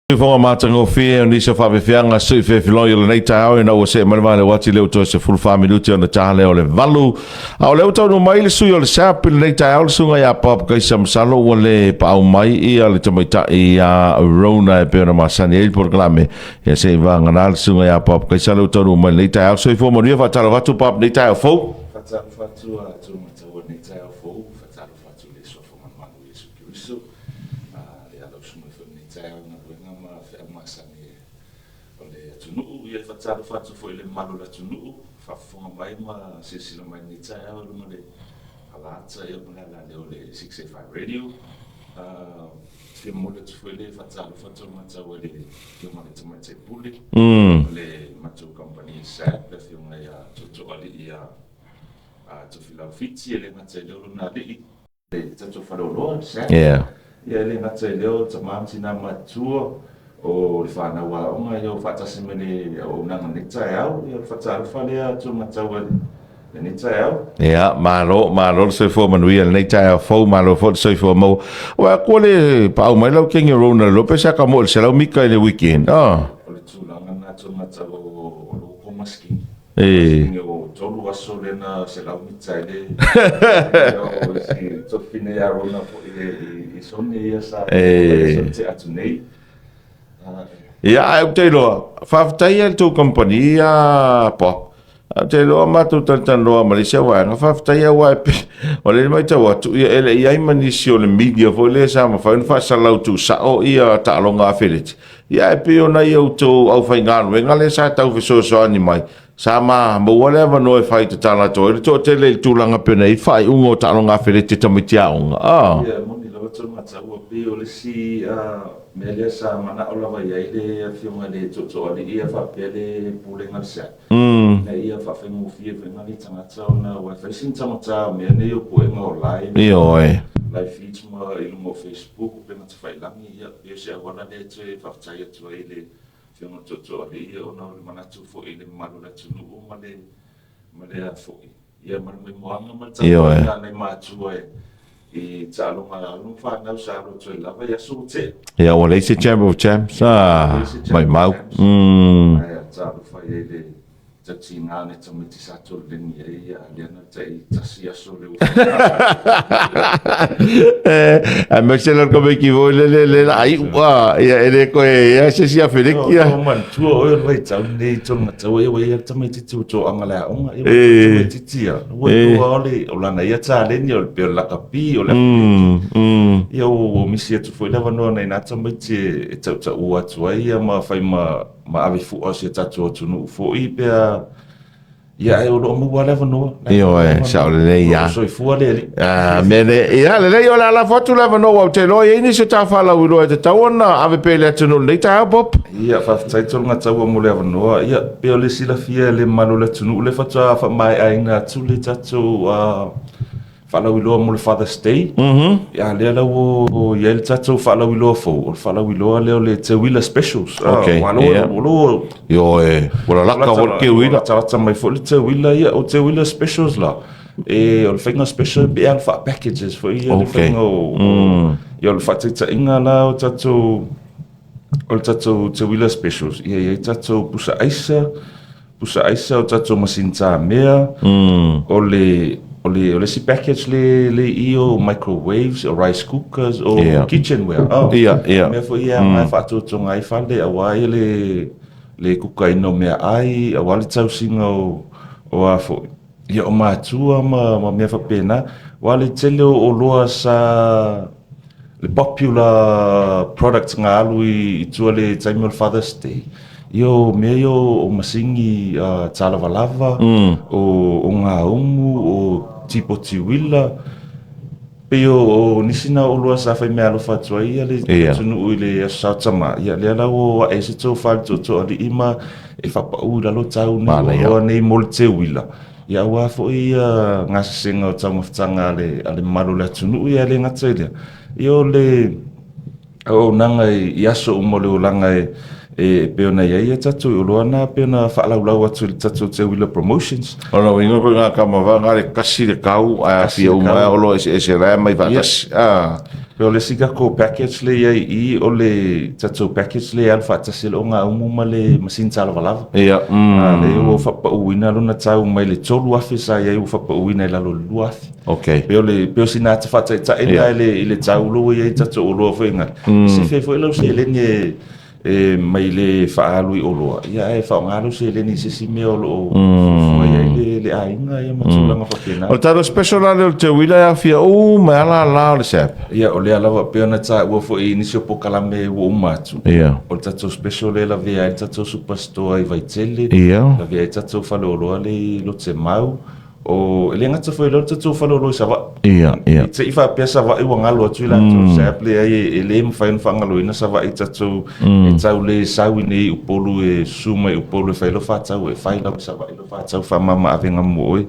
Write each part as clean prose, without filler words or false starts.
Fofoga matagofie o nisi o faafeafeaga sui fefeloi o lenei taeao ina ua see mai le vale o ati lea ua toe 14 minute ona ta lea o le 8. A o lea ua taunuu mai le sui o le SAP i lenei taeao le susuga ia Bob Kaisa masalo ua le paau mai ia le tamaitai ia Rona e pei ona masani ai le polokalame. Ia se i vagana le susuga ia Bob Kaisa lea ua taunuu mai i lenei taeao. Soifua manuia faatalofa atu Bob i lenei taeao fou. Faatalofa atu a Tūmataua i lenei taeao fou, faatalofa atu i le Suafa Malumalu o Iesu Keriso. Ia lau susuga foi i lenei taeao i galuega ma feau masani o le atunuu. Ia e faatalofa atu foi i le mamalu o le atunuu, faafofoga mai ma silasila mai i lenei taeao i luga o le alaata ia ma le alaleo o le 685 Radio. Fia momoli atu foi le faatalofa atu o le matau i le Afioga i le Tamaitai Pule o le matou kamupani SAB, le Afioga ia Tootooalii ia Tofilau Fiti, e le gata i lea o lona alii, le tatou faleoloa, SAP. Ia e le gata i lea o tama ma tina matutua, o le fanau aoga ia o faatasi ma le auaunaga i lenei taeao. Ia o le faatalofa lea Tuimatau i lenei taeao. Ia, malo, malo le soifua manuia i lenei taeao fou, malo foi le soifua maua. Ua aku ua le paau mai lau kenge Rona le lope sa ka mo i le 100 mika i le weekend. Oh. O le tulaga lena Tuimatau o lou komaskin. E. O tolu aso lea na 100 mita ai le o isi tofine ia Rona foi i Sone ia sa te atu nei. Ia, ae ou te iloa, faafetai ia i le tou kamupani ia Pop. Ou te iloa matou talatalanoa ma le isi vaega, faafetai aua e pei, o lea e matau atu, ia e le i ai ma nisi o le media foi lea sa mafai ona faasalau tuusao ia taaloga afeleti. Ia ae pei o nai outou aufaigaluega lea sa tau fesoasoani mai, sa ma maua le avanoa e fai tatala atu ai le toatele i le tulaga pei ona i ai faaiuga o taaloga afeleti a tamaiti aoga. Ah. Ia, e moni lava Taumatau, pei o le isi mea lea sa manao lava i ai le Afioga i le Tootooalii ia faapea le Pulega a le SAP, ina ia faafaigofie foi nai tagata ona aua e fai sina taugata o mea nei o puega o live, Ioe. Live feeds ma i luga o Facebook, upega tafailagi, ia pei o se auala lea e toe faafetai atu ai i le Afioga i le Tootooalii ona o le manatu foi i le mamalu o le atunuu ma le ma le a foi, ia ma le moemoeaga ma le tapuaiga a nai matua i taaloga a alo ma fanau sa alu atu ai lava i aso ua tea. Ia, ua leai se Chamber of Champs, a, maimau. Ae talofa i ai le tautiga nai tamaiti sa tololeni ai, a lea na tai tasi aso le ua. Aemaise la le tamaiti foi lele le la iu, a, ia e le toe ia se isi afeleki ia. O manatua oe o le vaitau lenei i Tologataua, ia ua i ai le tamaititi ua toaga le aoga, ia ua tamaititi ia, ua iloa o le, o lana ia taleni o le pei o le lakapi, o le afeleki. Ia ua misi atu foi le avanoa nai na tamaiti e tautaua atu ai ia ma fai ma ma ave fua o si o tatou atunuu foi pe a ia ae o lo o maua le avanoa. Ioe, sao lelei ia. Soifua le Alii. Ah, mea le, ia lelei o le a lafo atu le avanoa aua ou te iloa e i ai nisi o ta faalauiloa e tatau ona ave pea i le atunuu i lenei taeao, Bob. Ia, faafetai Tologataua mo le avanoa. Ia, pei o le silafia e le mamalu o le atunuu, lea faatoa faamaeaina atu le tatou faalauiloa mo le Father's Day. Ia lea la ua i ai le tatou faalauiloa fou, o le faalauiloa lea o le Teuila Specials. Okay, Aua yeah. o lo Ioe, ua lalaka foi le teuila. Latalata mai foi le teuila, ia, o Teuila Specials la, e, o le faiga special pe a le faa-packages foi ia le faiga o, ia o le faataitaiga la o tatou, o le tatou Teuila Specials, ia i ai tatou pusa aisa, Pusa aisa o tatou masini tamea, o le o le o le isi package le le i o microwaves, o rice cookers, o kitchenware. Oh, Ia. Mea foi ia mm. faatotoga ai fale aua ia le le kukaina o mea ai, aua le tausiga o o a foi. Ia o matua ma ma mea faapena, aua le tele o oloa sa le popular products nga alu i tua le taimi o le Father's Day, ia o mea ia o masini tālavalava, o gaumu, o tipoti uila, pei o nisi na oloa sa fai meaalofa atu ai le atunuu i le Aso Sa o Tama, ia lea la ua ae ai se tofa i le tootooalii ma e faapau i lalo tau nei oloa nei mo le teuila. Ia aua foi ia gasesega o taumafataga a le, a le mamalu o le atunuu, ia le gata i lea, ia o le auaunaga i, i aso uma o le olaga e, E pei ona i ai ia tatou i oloa na pei ona faalaulau atu i le tatou Teuila Promotions. O lona uiga koe ngā kama vā ngā le kasi le kau ae Kasi afia le uma kau. ai oloa eseese la e aumai faatasi. Ah. Pei o le isi tatou package lea i ai i i o le tatou package lea e alu faatasi ai le ogaumu ma le masini talavalava. Ia, mm. Ah, lea ua faapauina lona tau mai le 3,000 sa i ai ua faapauina i lalo i le 2,000. Okay. Pei o le pei o sina ata faataitai lena i le tau ua i ai tatou oloa foi nga. Sefe foi lau seleni e e mai le faaalu i oloa, ia ae faaaoga lau seleni i se isi mea o lo o fuafua i ai le, le aiga ia ma tulaga faapena. O le tatou special la lea o le teuila e aafia uma ai lala o le SAP. Ia, o lea lava pei ona taua foi i nisi o polokalame ua uma atu. Ia. O le tatou special lea e lavea ai le tatou Superstore i Vaitele. Ia. Lavea ai le tatou faleoloa lea i Lotemau. O, e le gata foi i lea o le tatou faleoloa i Savaii. Ia, ia. I te i faapea Savaii ua galo atu i latou mm. SAP, leai e, e le mafai ona faagaloina Savaii tatou mm. e tau le sau i nei i Upolu e susu mai i Upolu e fai lau faatau e fai lau i Savaii lau faatau faamama avega mo oe.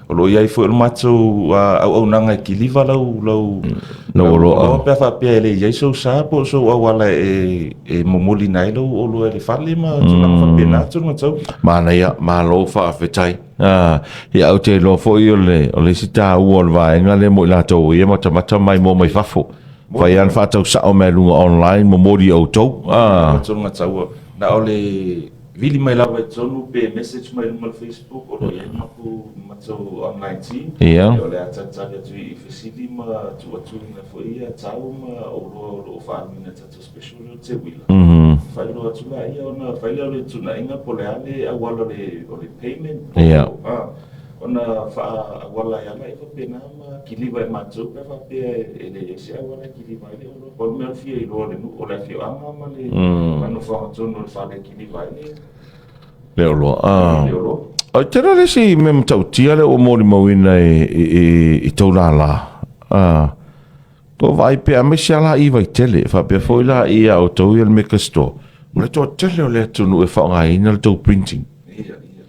O lo o i ai foi o le matou uh, auaunaga e kiliva lau lau mm. lau oloa pe a faapea e le i ai sou sa po o sou auala e e momoliina ai lau oloa i le fale ma tulaga faapena tulaga tau. Manaia, malo faafetai. Ā, ia ou te iloa foi o le, o le isi taua o le vaega lea mo i latou ia matamata mai moa mai fafo. Fai lava le faatau sao mai luga online, momoli i outou. Ā. Tonu taua. Na o le vili mai lava i totonu pe message mai luma o le Facebook o lo o i ai le matou, matou online team. Ia. O le a talitali atu i fesili ma tuu atu foi ia tau ma oloa o lo o faaaluina e tatou special lea o le teuila. Faailoa atu laia ona fai lea o le fetuunaiga po o le a le auala o le payment po o a, ona faaauala ai lava faapena ma kiliva e matou pe a faapea e leai se auala e kiliva ai le oloa. Pau le mea o le fia iloa o le nuu, o le afioaga ma le nofoaga tonu o le fale e kiliva ai le Le oloa. Le oloa. O te iloa le isi mea matautia lea ua molimauina i tou lala, Ua vaai pea aemaise lava la i Vaitele, faapea foi la i a outou ia le Mega Store, o le toatele o le atunuu e faaaogaina le tou printing. Ia, ia.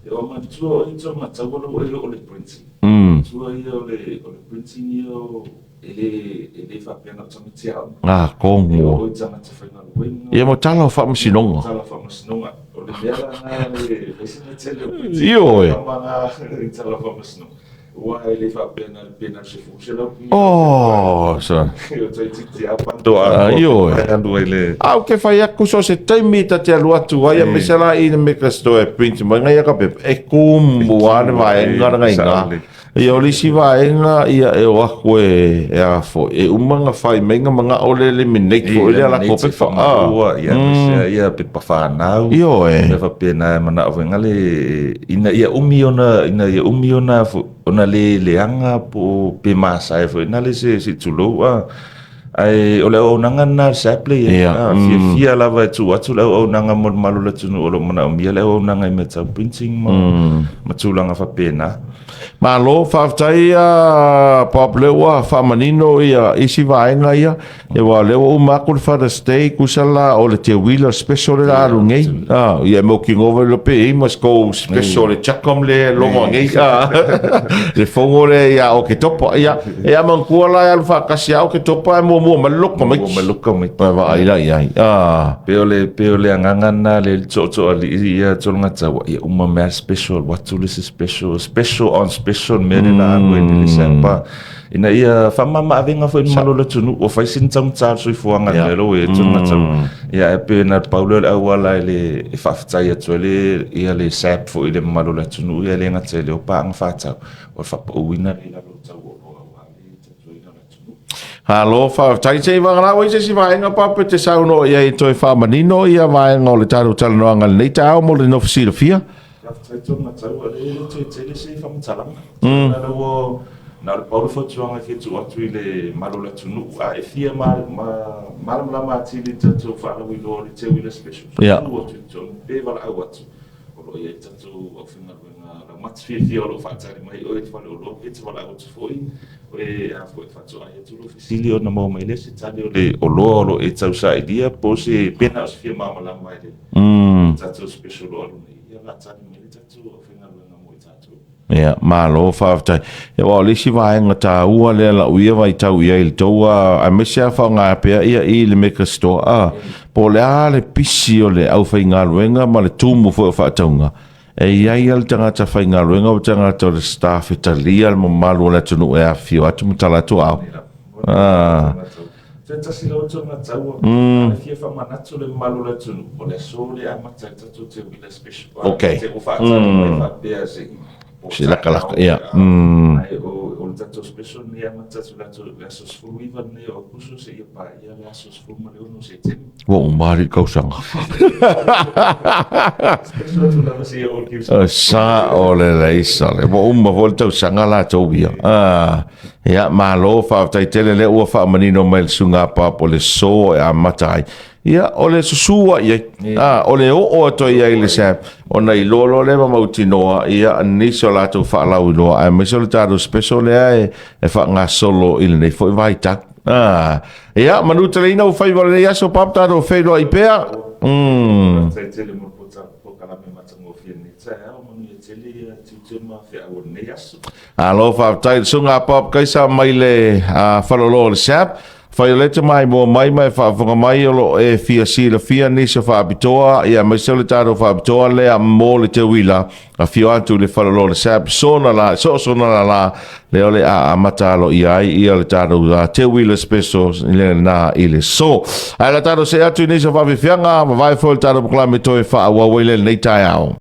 E o manatua o ia mataua lou e o le printing. Manatua ia o le o le printing ia o e le e le faapea na o tamaiti aoga. Ah, kongo. E oo i tagata faigaluega. Ia mo tala o faamasinoga. Tala o faamasinoga. O le mea la na le faisina tele o printing. Ioe. Tama na i tala o faamasinoga. Ua e le faapea na le pena se fu se lau pi. Oh, sa. O tai titi a pando a. Ah, ioe. Alu ai le. A o ke whai aku so se taimi ta te alu atu ai, a me se la i le meka store e print mai ngai aka pepa, e kumu a le vaenga le ngai ngā. Ia o le isi vaenga ia e o aku e, e a foi, e uma nga whai mai nga manga o le eliminate foi le ala ko pepa. Ah. Ia, mm. ia pepa whanau. Ioe. Mea faapena e manao foi ngale ina ia umi ona ina ia umi ona ona le leaga po o pe masae foi na le se se tulou a ae o le auaunaga lena a le SAP lea i ai. Ia, A, fiafia lava e tuu atu le auaunaga mo le mamalu o le atunuu o lo o manaomia le auaunaga i mea tau printing ma, ma tulaga faapena. Malo, faafetai a Bob lea ua faamanino ia isi vaega ia. Aua o lea ua uma atu le Father's Day, tusa la o le teuila special le la alu nei. Ah, ia e mautinoa foi lo pe i ai ma se kou special le Chacom le logo nei. Ah, le fono le ia Oketopa. Ia, e a manatua la e alu faatasi ia Oketopa e muamua mai le loto Muamua mai le loto tamaiti. Mai vaai la i ai. Ah. Pei o le, pei o le agaga lena le tootooalii ia Tologatau, ia uma mai lava le special, alu atu le isi special, special on special le mea lea la alu ai nei le SAP. Ina ia faamama avega foi i le mamalu o le atunuu, ua fai sina taugata o le soifuaga i le mea lea ua i ai Tologatau. Ia ae pei na pau lea o le auala e le e faafetai atu ai le ia le SAP foi i le mamalu o le atunuu, ia e le gata i lea o paaga faatau, o le faapauina lea i lalo o tau oloa aua le tautuaina o le atunuu. Malo faafetai. Se i vagalaua i se isi vaega Papa e te saunoa i ai e toe faamanino ia vaega o le tatou talanoaga i lenei taeao mo le nofo silafia. Faafetai Tologatau, o lea e le toe tele se faamatalaga. Na o le ua, na o le pau le fautuaga e fia tuu atu i le mamalu o le atunuu, a e fia malamalama atili i le tatou faalauiloa o le Teuila Special, tuu atu i totonu pe valaau atu, o lo o i ai le tatou aufaigaluega laumati fiafia o lo o faatali mai oe i le faleoloa pe te valaau atu foi e a foi e faatoai atu lou fesili ona maua mai lea se tali o le oloa o lo o e tausailia po o se pe na o se fia malamalama i le tatou special o lo o alu nei, ia o le a tali mai le tatou aufaigaluega mo i tatou. Ia, malo faafetai. Ia, aua o le isi vaega taua lea lau ia vaitau i ai i le tou, aemaise lava faaaoga pea ia i le Mega Store, a. Po o le a le pisi o le aufaigaluega ma le tumu foi o faatauga, e i ai lava le tagata faigaluega ma tagata o le staff e talia le mamalu o le atunuu e afifio atu ma tala atu aao. Ah. Se tasi lau atu mataua, mm. fia faamanatu le mamalu o le atunuu, o le aso le amata ai tatou te wila special. Okay. Te o faatali mai faapea se Se lakalaka, ia. Mm. Ai o le tatou special ni amata atu le aso 19 nei o Aokuso seia paia le aso 16 Setema. Ua uma alii le kausaga. Sa o lelei sale. Ua uma foi le tausaga latou ia. Ah, ia, malo, faafetai tele lea ua faamanino mai le susuga a Papa o le so e amata ai. Ia, o le susu ai ai. Ah, o le oo atu ai ai le SAP, ona iloa loa lea ma mautinoa, ia, nisi o latou faalauiloa, aemaise o le tatou special lea e, e faagasolo i lenei foi vaitau. Ah, ia, manuteleina ua faiva o lenei aso, Papa, tatou feiloai pea. Mm. Faafetai tele mo le polokalame matagofie lenei taeao, manuia tele ia tiute ma feau o lenei aso. Alo, faafetai le susuga a Papa Kaisa mai le uh, falolo o le SAP. Fai o lea te maimoa mai ma e faafofoga mai o lo o e fia silafia nisi o faapitoa, ia aemaise o le tatou faapitoa lea mo le teuila. Afio atu i le falolo o le SAP, sona la, so sona la la, lea o le a amata aloaia ai ia le tatou uh, teuila special i le na i le so. Ae la tatou see atu i nisi o faafiafiaga, vavae foi le tatou polokalame toe faaauau ai le lenei taeao.